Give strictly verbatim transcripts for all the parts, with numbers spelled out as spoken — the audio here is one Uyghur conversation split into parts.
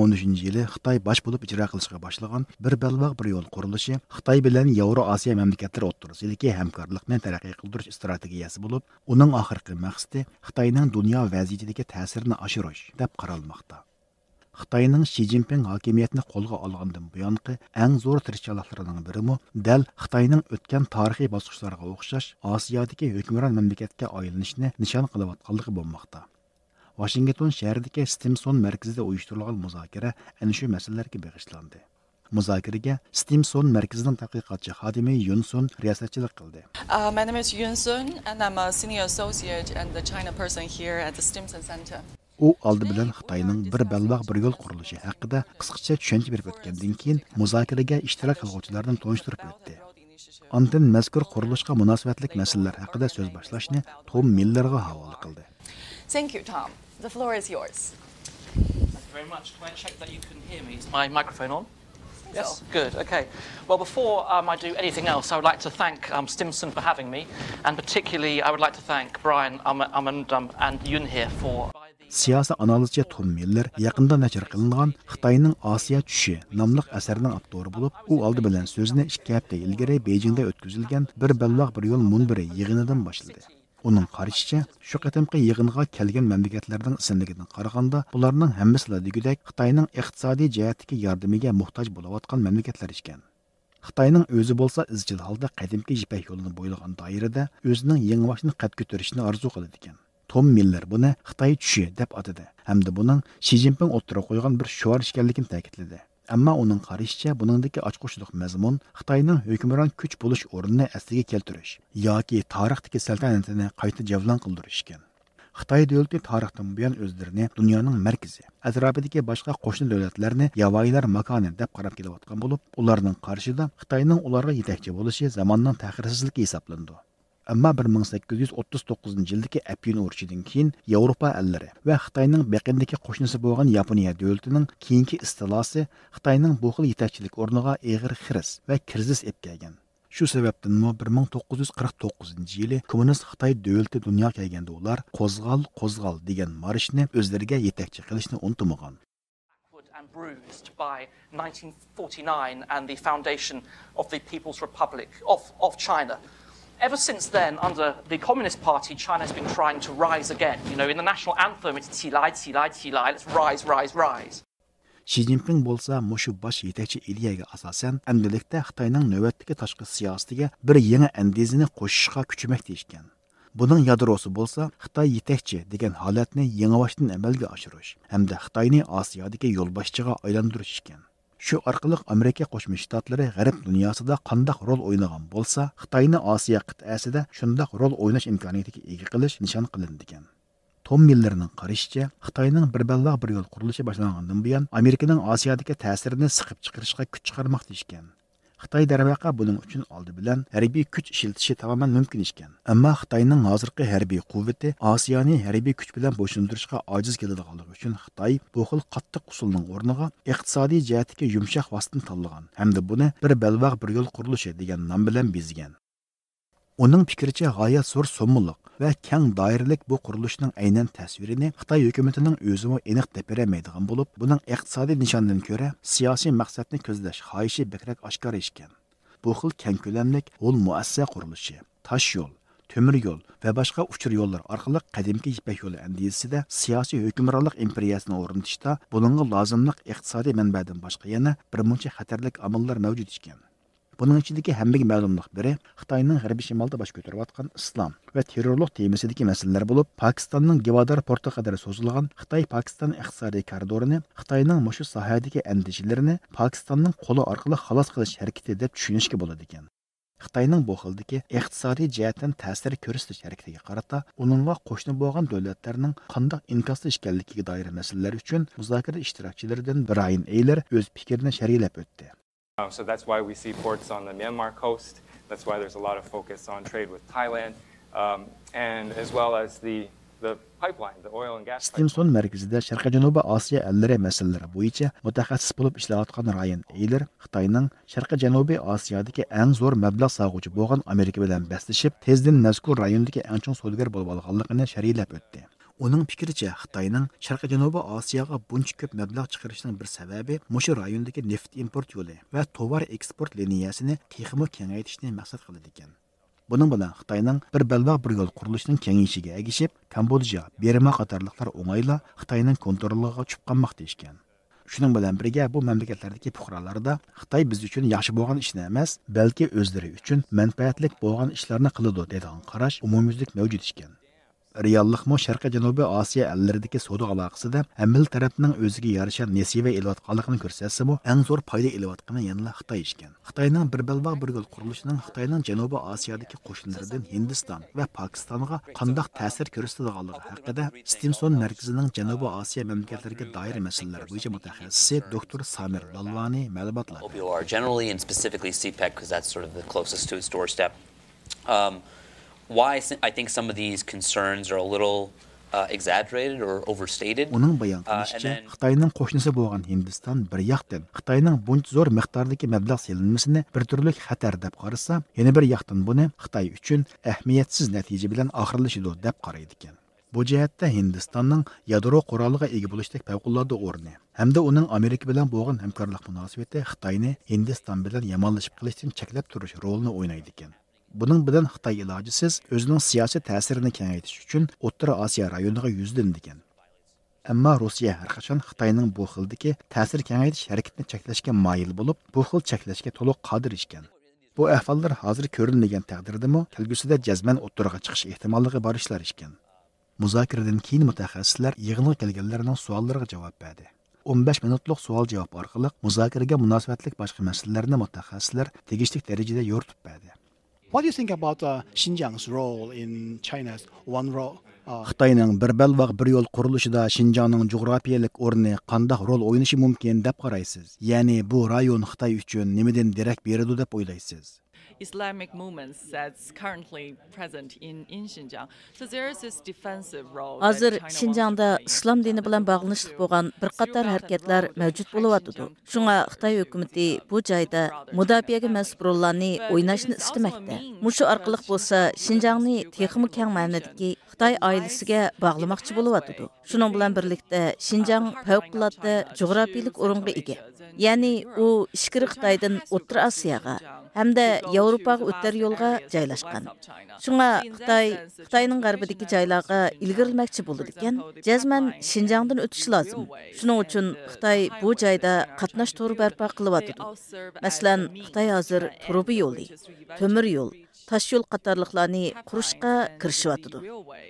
ئون ئۈچىنچى يىلى خىتاي باش بولۇپ ئىجرا قىلىشقا باشلىغان بىر بەلباغ بىر يول قۇرۇلۇشى خىتاي بىلەن ياۋرو ئاسىيا مەملىكەتلىرى ئوتتۇرىسىدىكى ھەمكارلىقنى تەرەققىي قىلدۇرۇش ئىستراتېگىيەسى بولۇپ، ئۇنىڭ ئاخىرقى مەقسىتى خىتاينىڭ دۇنيا ۋەزىيىتىدىكى تەسىرىنى ئاشۇرۇش دەپ قارالماقتا. خىتاينىڭ شى جىنپىڭ ھاكىمىيەتنى قولغا ئالغاندىن بۇيانقى ئەڭ زور تىرىشچانلىقلىرىنىڭ بىرىمۇ دەل خىتاينىڭ ئۆتكەن تارىخىي باسقۇچلارغا ئوخشاش ئاسىيادىكى ھۆكۈمران مەملىكەتكە ئايلىنىشنى نىشان قىلىۋاتقانلىقى بولماقتا. ۋاشىنگتون شەھىرىدىكى ستىمسون مەركىزىدە ئۇيۇشتۇرۇلغان مۇزاكىرە ئەنە شۇ مەسىلىلەرگە بېغىشلاندى. مۇزاكىرىگە ستىمسون مەركىزىنىڭ تەتقىقاتچى خادىمى يۈن سۇن رىياسەتچىلىك قىلدى. Uh, my name is Yun Sun, and I'm a senior associate and the China person here at the Stimson Center. ئۇ ئالدى بىلەن خىتاينىڭ بىر بەلباغ بىر يول قۇرۇلۇشى ھەققىدە قىسقىچە چۈشەنچە بېرىپ ئۆتكەندىن كېيىن، مۇزاكىرىگە ئىشتىراك قىلغۇچىلارنى تونۇشتۇرۇپ ئۆتتى. ئاندىن مەزكۇر قۇرۇلۇشقا مۇناسىۋەتلىك مەسىلىلەر ھەققىدە سۆز باشلاشنى توم مىللېرغا ھاۋالە قىلدى. Thank you, Tom. The floor is yours. Thank you very much. Can I check that you can hear me? Is my microphone on? Yes. Good. Okay. Well, before um, I do anything else, I would like to thank um, Stimson for having me, and particularly I would like to thank Brian Am- Amundum and Yun here for. سىياسىي ئانالىزچى توم مىللېر يېقىندا نەشر قىلىنغان خىتاينىڭ ئاسىيا چۈشى ناملىق ئەسەرنىڭ ئاپتورى بولۇپ، ئۇ ئالدى بىلەن سۆزىنى ئىككى ھەپتە ئىلگىرى بېيجىڭدا ئۆتكۈزۈلگەن بىر بەلباغ بىر يول مۇنبىرى يىغىنىدىن باشلىدى. ئۇنىڭ قارىشىچە، شۇ قېتىمقى يىغىنغا كەلگەن مەملىكەتلەرنىڭ ئىسىملىكىدىن قارىغاندا، بۇلارنىڭ ھەممىسىلا دېگۈدەك خىتاينىڭ ئىقتىسادىي جەھەتتىكى ياردىمىگە موھتاج بولۇۋاتقان مەملىكەتلەر ئىكەن. خىتاينىڭ ئۆزى بولسا ئىزچىل ھالدا قەدىمكى يىپەك يولىنى بويلىغان دائىرىدە ئۆزىنىڭ يېڭىۋاشنى قەد كۆتۈرۈشىنى ئارزۇ قىلىدىكەن. توم مىللېر بۇنى خىتاي چۈشى دەپ ئاتىدى ھەمدە بۇنىڭ شى جىنپىڭ ئوتتۇرىغا قويغان بىر شوئار ئىكەنلىكىنى تەكىتلىدى. ئەمما ئۇنىڭ قارىشىچە، بۇنىڭدىكى ئاچقۇچلۇق مەزمۇن خىتاينىڭ ھۆكۈمران كۈچ بولۇش ئورنىنى ئەسلىگە كەلتۈرۈش ياكى تارىختىكى سەلتەنىتىنى قايتا جەۋلان قىلدۇرۇش ئىكەن. خىتاي دۆلىتى تارىختىن بۇيان ئۆزلىرىنى دۇنيانىڭ مەركىزى، ئەتراپىدىكى باشقا قوشنا دۆلەتلەرنى ياۋايىلار ماكانى دەپ قاراپ كېلىۋاتقان بولۇپ، ئۇلارنىڭ قارىشىدا خىتاينىڭ ئۇلارغا يېتەكچى بولۇشى زاماننىڭ تەخىرسىزلىكى ھېسابلىنىدۇ. ئەمما بىر مىڭ سەككىز يۈز ئوتتۇز توققۇزىنچى يىلدىكى ئەپيۈن ئۇرۇشىدىن كېيىن ياۋروپا ئەللىرى ۋە خىتاينىڭ بېقىندىكى قوشنىسى بولغان ياپونىيە دۆلىتىنىڭ كېيىنكى ئىستىلاسى خىتاينىڭ بۇ خىل يېتەكچىلىك ئورنىغا ئېغىر خىرىس ۋە كىرىزىس ئېلىپ كەلگەن. شۇ سەۋەبتىنمۇ بىر مىڭ توققۇز يۈز قىرىق توققۇزىنچى يىلى كوممۇنىست خىتاي دۆلىتى دۇنياغا كەلگەندە ئۇلار «قوزغال، قوزغال» دېگەن مارشنى ئۆزلىرىگە يېتەكچى قىلىشنى ئۇنتۇمىغان. Battered and bruised by nineteen forty-nine and the foundation of the People's Republic of, of China. Ever since then, under the Communist Party, China has been trying to rise again. You know, in the national anthem, it's 起来, 起来, 起来, let's rise, rise, rise. شى جىنپىڭ بولسا مۇشۇ باش يېتەكچى ئىدىيەگە ئاساسەن، ئەمدىلىكتە خىتاينىڭ نۆۋەتتىكى تاشقى سىياسىتىگە بىر يېڭى ئەندىزىنى قوشۇشقا كۈچىمەكتە ئىكەن. بۇنىڭ يادروسى بولسا خىتاي يېتەكچى دېگەن ھالەتنى يېڭىۋاشتىن ئەمەلگە ئاشۇرۇش ھەمدە خىتاينى ئاسىيادىكى يولباشچىغا ئايلاندۇرۇش ئىكەن. شۇ ئارقىلىق ئامېرىكا قوشما شتاتلىرى غەرب دۇنياسىدا قانداق رول ئوينىغان بولسا، خىتاينى ئاسىيا قىتئەسىدە شۇنداق رول ئويناش ئىمكانىيىتىگە ئىگە قىلىش نىشان قىلىنىدىكەن. توم مىللېرنىڭ قارىشىچە، خىتاينىڭ بىر بەلباغ بىر يول قۇرۇلۇشى باشلانغاندىن بۇيان، ئامېرىكىنىڭ ئاسىيادىكى تەسىرىنى سىقىپ چىقىرىشقا كۈچ چىقارماقتا ئىكەن. خىتاي، دەرۋەقە، بۇنىڭ ئۈچۈن ئالدى بىلەن ھەربىي كۈچ ئىشلىتىشى تامامەن مۇمكىن ئىكەن. ئەمما خىتاينىڭ ھازىرقى ھەربىي قۇۋۋىتى ئاسىيانى ھەربىي كۈچ بىلەن بويسۇندۇرۇشقا ئاجىز كېلىدىغانلىقى ئۈچۈن، خىتاي بۇ خىل قاتتىق ئۇسۇلنىڭ ئورنىغا ئىقتىسادىي جەھەتتىكى يۇمشاق ۋاسىتىنى تاللىغان ھەمدە بۇنى بىر بەلباغ بىر يول قۇرۇلۇشى دېگەن نام بىلەن بېزىگەن. ئۇنىڭ پىكرىچە، غايەت زور سوممىلىق ۋە كەڭ دائىرىلىك بۇ قۇرۇلۇشنىڭ ئەينەن تەسۋىرىنى خىتاي ھۆكۈمىتىنىڭ ئۆزىمۇ ئېنىق دەپ بېرەلمەيدىغان بولۇپ، بۇنىڭ ئىقتىسادىي نىشاندىن كۆرە سىياسىي مەقسەتنى كۆزلەش خاھىشى بەكرەك ئاشكارا ئىكەن. بۇ خىل كەڭ كۆلەملىك ھول مۇئەسسە قۇرۇلۇشى، تاش يول، تۆمۈر يول ۋە باشقا ئۇچۇر يوللىرى ئارقىلىق قەدىمكى يىپەك يولى ئەندىزىسىدە سىياسىي ھۆكۈمرانلىق ئىمپېرىيەسىنى ئورنىتىشتا بۇنىڭغا لازىملىق ئىقتىسادىي مەنبەدىن باشقا يەنە بىر مۇنچە خەتەرلىك ئامىللار مەۋجۇت ئىكەن. بۇنىڭ ئىچىدىكى ھەممىگە مەلۇملۇق بىرى خىتاينىڭ غەربىي شىمالدا باش كۆتۈرۈۋاتقان ئىسلام ۋە تېررورلۇق تېمىسىدىكى مەسىلىلەر بولۇپ، پاكىستاننىڭ گىۋادار پورتىغا قەدەر سوزۇلغان خىتاي پاكىستان ئىقتىسادىي كارىدورىنى خىتاينىڭ مۇشۇ ساھەدىكى ئەندىشىلىرىنى پاكىستاننىڭ قولى ئارقىلىق خالاس قىلىش ھەرىكىتى دەپ چۈشىنىشكە بولىدىكەن. خىتاينىڭ بۇ خىلدىكى ئىقتىسادىي جەھەتتىن تەسىر كۆرسىتىش ھەرىكىتىگە قارىتا ئۇنىڭغا قوشنا بولغان دۆلەتلەرنىڭ قانداق ئىنكاستا ئىكەنلىكىگە دائىر مەسىلىلەر ئۈچۈن مۇزاكىرە ئىشتىراكچىلىرىدىن برايان ئېيلېر ئۆز پىكرىنى شەرھلەپ ئۆتتى. Um, so that's why we see ports on the Myanmar coast. That's why there's a lot of focus on trade with Thailand, um, and as well as the, the pipeline, the oil and gas pipeline. ستىمسون مەركىزىدە شەرقىي جەنۇبىي ئاسىيا ئەللىرى مەسىلىلىرى بويىچە مۇتەخەسسىس بولۇپ ئىشلەۋاتقان رايان ئېيلېر خىتاينىڭ شەرقىي جەنۇبىي ئاسىيادىكى ئەڭ زور مەبلەغ سالغۇچى بولغان ئامېرىكا بىلەن بەسلىشىپ، تېزدىن مەزكۇر رايوندىكى ئەڭ چوڭ سودىگەر بولۇۋالغانلىقىنى شەرھلەپ ئۆتتى. ئۇنىڭ پىكرىچە، خىتاينىڭ شەرقىي جەنۇبىي ئاسىياغا بۇنچە كۆپ مەبلەغ چىقىرىشىنىڭ بىر سەۋەبى مۇشۇ رايوندىكى نېفىت ئىمپورت يولى ۋە توۋار ئېكسپورت لىنىيەسىنى تېخىمۇ كېڭەيتىشنى مەقسەت قىلىدىكەن. بۇنىڭ بىلەن خىتاينىڭ بىر بەلباغ بىر يول قۇرۇلۇشىنىڭ كېڭىيىشىگە ئەگىشىپ، كامبودژا، بىرما قاتارلىقلار ئوڭايلا خىتاينىڭ كونترولىغا چۈشۈپ قالماقتا ئىكەن. شۇنىڭ بىلەن بىرگە، بۇ مەملىكەتلەردىكى پۇقرالاردا خىتاي بىز ئۈچۈن ياخشى بولغان ئىشنى ئەمەس، بەلكى ئۆزلىرى ئۈچۈن مەنپەئەتلىك بولغان ئىشلارنى قىلىدۇ دەيدىغان قاراش ئومۇميۈزلۈك مەۋجۇت ئىكەن. رېئاللىقمۇ شەرقىي جەنۇبىي ئاسىيا ئەللىرىدىكى سودا ئالاقىسىدە ھەممىلا تەرەپنىڭ ئۆزىگە يارىشا نېسىۋە ئېلىۋاتقانلىقىنى كۆرسەتسىمۇ، ئەڭ زور پايدا ئېلىۋاتقىنى يەنىلا خىتاي ئىكەن. خىتاينىڭ بىر بەلباغ بىر يول قۇرۇلۇشىنىڭ خىتاينىڭ جەنۇبىي ئاسىيادىكى قوشنىلىرىدىن ھىندىستان ۋە پاكىستانغا قانداق تەسىر كۆرسىتىدىغانلىقى ھەققىدە ستىمسون مەركىزىنىڭ جەنۇبىي ئاسىيا مەملىكەتلىرىگە دائىر مەسىلىلەر بويىچە مۇتەخەسسىسى دوكتور سامىر لالۋانى مەلۇماتلار بەردى. O B O R generally and specifically C PEC, because that's sort of the closest to its doorstep. Um, why I thi- I think some of these concerns are a little uh, exaggerated or overstated. ئۇنىڭ بايان قىلىشىچە، خىتاينىڭ قوشنىسى بولغان ھىندىستان بىر ياقتىن خىتاينىڭ بۇنچە زور مىقداردىكى مەبلەغ سېلىنمىسىنى بىر تۈرلۈك خەتەر دەپ قارىسا، يەنە بىر ياقتىن بۇنى خىتاي ئۈچۈن ئەھمىيەتسىز نەتىجە بىلەن ئاخىرلىشىدۇ دەپ قارايدىكەن. بۇ جەھەتتە ھىندىستاننىڭ يادرو قورالىغا ئىگە بولۇشتەك پەۋقۇلئاددە ئورنى ھەمدە ئۇنىڭ ئامېرىكا بىلەن بولغان ھەمكارلىق مۇناسىۋىتى خىتاينى ھىندىستان بىلەن يامانلىشىپ قېلىشتىن چەكلەپ تۇرۇش رولىنى ئوينايدىكەن. بۇنىڭ بىلەن خىتاي ئىلاجىسىز ئۆزىنىڭ سىياسىي تەسىرىنى كېڭەيتىش ئۈچۈن ئوتتۇرا ئاسىيا رايونىغا يۈزلىنىدىكەن. ئەمما روسىيە ھەرقاچان خىتاينىڭ بۇ خىلدىكى تەسىر كېڭەيتىش ھەرىكىتىنى چەكلەشكە مايىل بولۇپ، بۇ خىل چەكلەشكە تولۇق قادىر ئىكەن. بۇ ئەھۋاللار ھازىر كۆرۈلمىگەن تەقدىردىمۇ، كەلگۈسىدە جەزمەن ئوتتۇرىغا چىقىش ئېھتىماللىقى بار ئىشلار ئىكەن. مۇزاكىرىدىن كېيىن مۇتەخەسسىسلەر يىغىنغا كەلگەنلەرنىڭ سوئاللىرىغا جاۋاب بەردى. ئون بەش مىنۇتلۇق سوئال-جاۋاب ئارقىلىق مۇزاكىرىگە مۇناسىۋەتلىك باشقا مەسىلىلەرنى مۇتەخەسسىسلەر تېگىشلىك دەرىجىدە يورۇتۇپ بەردى. What do you think about uh, Xinjiang's role in China's One Road? Uh, خىتاينىڭ بىر بەلباغ بىر يول قۇرۇلۇشىدا شىنجاڭنىڭ جۇغراپىيەلىك ئورنى قانداق رول ئوينىشى مۇمكىن دەپ قارايسىز؟ يەنى بۇ رايون خىتاي ئۈچۈن نېمىدىن دېرەك بېرىدۇ دەپ ئويلايسىز؟ Islamic movements that's currently present in, in Xinjiang. So there is this defensive role that ھازىر China wants to شىنجاڭدا play in ئىسلام دىنى بىلەن باغلىنىشلىق بولغان بىر قاتار ھەرىكەتلەر مەۋجۇت بولۇۋاتىدۇ. شۇڭا خىتاي ھۆكۈمىتى بۇ جايدا مۇداپىئەگە مەنسۇپ روللارنى ئويناشنى ئىستىمەكتە. مۇشۇ ئارقىلىق بولسا شىنجاڭنى تېخىمۇ كەڭ مەنىدىكى خىتاي ئائىلىسىگە باغلىماقچى بولۇۋاتىدۇ. شۇنىڭ بىلەن بىرلىكتە، شىنجاڭ پەۋقۇلئاددە جۇغراپىيىلىك ئورۇنغا ئىگە. يەنى ئۇ ئىچكىرى خىتايدىن ئوتتۇرا ئاسىياغا ھەمدە ياۋروپاغا ئۆتەر يولغا جايلاشقان. شۇڭا خىتاي خىتاينىڭ غەربىدىكى جايلارغا ئىلگىرىلىمەكچى بولىدىكەن، جەزمەن شىنجاڭدىن ئۆتۈشى لازىم. شۇنىڭ ئۈچۈن خىتاي بۇ جايدا قاتناش تورى بەرپا قىلىۋاتىدۇ. مەسىلەن، خىتاي ھازىر تۇرۇبا يولى، تۆمۈر يول، تاش يول قاتارلىقلارنى قۇرۇشقا كىرىشىۋاتىدۇ.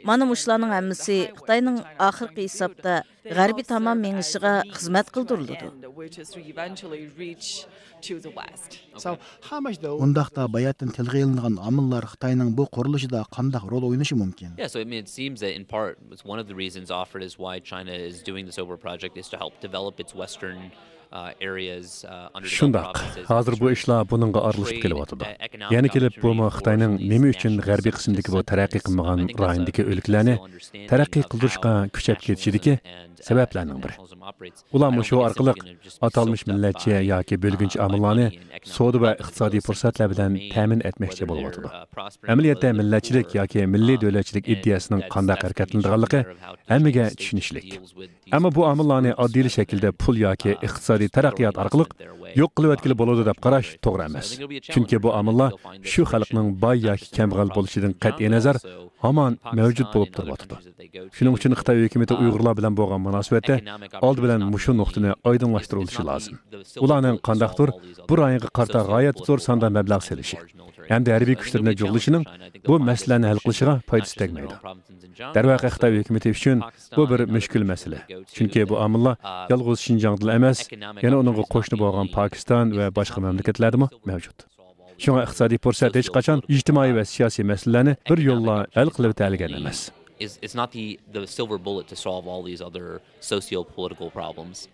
مانا مۇشۇلارنىڭ ھەممىسى خىتاينىڭ ئاخىرقى ھېسابتا غەربىي تامان مېڭىشىغا خىزمەت قىلدۇرۇلىدۇ. So, how much though? ئۇنداقتا باياتىن تىلغا ئېلىنغان ئامىللار خىتاينىڭ بۇ قۇرۇلۇشىدا قانداق رول ئوينىشى مۇمكىن؟ Yeah, so I mean, it seems that in part, it's one of the reasons offered is why China is doing the Silk Road project is to help develop its western شۇنداق، ھازىر بۇ ئىشلار بۇنىڭغا ئارىلىشىپ كېلىۋاتىدۇ. يەنە كېلىپ، بۇمۇ خىتاينىڭ نېمە ئۈچۈن غەربىي قىسىمدىكى بۇ تەرەققىي قىلمىغان رايوندىكى ئۆلكىلەرنى تەرەققىي قىلدۇرۇشقا كۈچەپ كېتىشىدىكى سەۋەبلەرنىڭ بىرى. ئۇلار مۇشۇ ئارقىلىق ئاتالمىش مىللەتچى ياكى بۆلگۈنچى ئامىللارنى سودا ۋە ئىقتىسادىي پۇرسەتلەر بىلەن تەمىن ئەتمەكچى بولۇۋاتىدۇ. ئەمەلىيەتتە مىللەتچىلىك ياكى مىللىي دۆلەتچىلىك ئىدىيەسىنىڭ قانداق ھەرىكەتلىنىدىغانلىقى ھەممىگە چۈشىنىشلىك. ئەمما بۇ ئامىللارنى ئاددىيلا شەكىلدە پۇل ياكى ئىقتىسادىي تەرەققىيات ئارقىلىق يوق قىلىۋەتكىلى بولىدۇ دەپ قاراش توغرا ئەمەس. چۈنكى بۇ ئامىللار شۇ خەلقنىڭ باي ياكى كەمبەغەل بولۇشىدىن قەتئىينەزەر، ھامان مەۋجۇت بولۇپ تۇرۇۋاتىدۇ. شۇنىڭ ئۈچۈن خىتاي ھۆكۈمىتى ئۇيغۇرلار بىلەن بولغان مۇناسىۋەتتە ئالدى بىلەن مۇشۇ نۇقتىنى ئايدىڭلاشتۇرۇۋېلىشى لازىم. ئۇلارنىڭ قانداقتۇر بۇ رايونغا قارىتا غايەت زور ساندا مەبلەغ سېلىشى ھەمدە ھەربىي كۈچلىرىنى جۇغلىشىنىڭ بۇ مەسىلىلەرنى ھەل قىلىشىغا پايدىسى تەگمەيدۇ. دەرۋەقە، خىتاي ھۆكۈمىتى ئۈچۈن بۇ بىر مۈشكۈل مەسىلە. چۈنكى بۇ ئامىللار يالغۇز شىنجاڭدىلا ئەمەس، يەنە ئۇنىڭغا قوشنا بولغان پاكىستان ۋە باشقا مەملىكەتلەردىمۇ مەۋجۇت. شۇڭا ئىقتىسادىي پۇرسەت ھېچقاچان ئىجتىمائىي ۋە سىياسىي مەسىلىلەرنى بىر يوللا ھەل قىلىۋېتەلىگەن ئەمەس. Is, is not the, the silver bullet to solve all these other socio-political problems.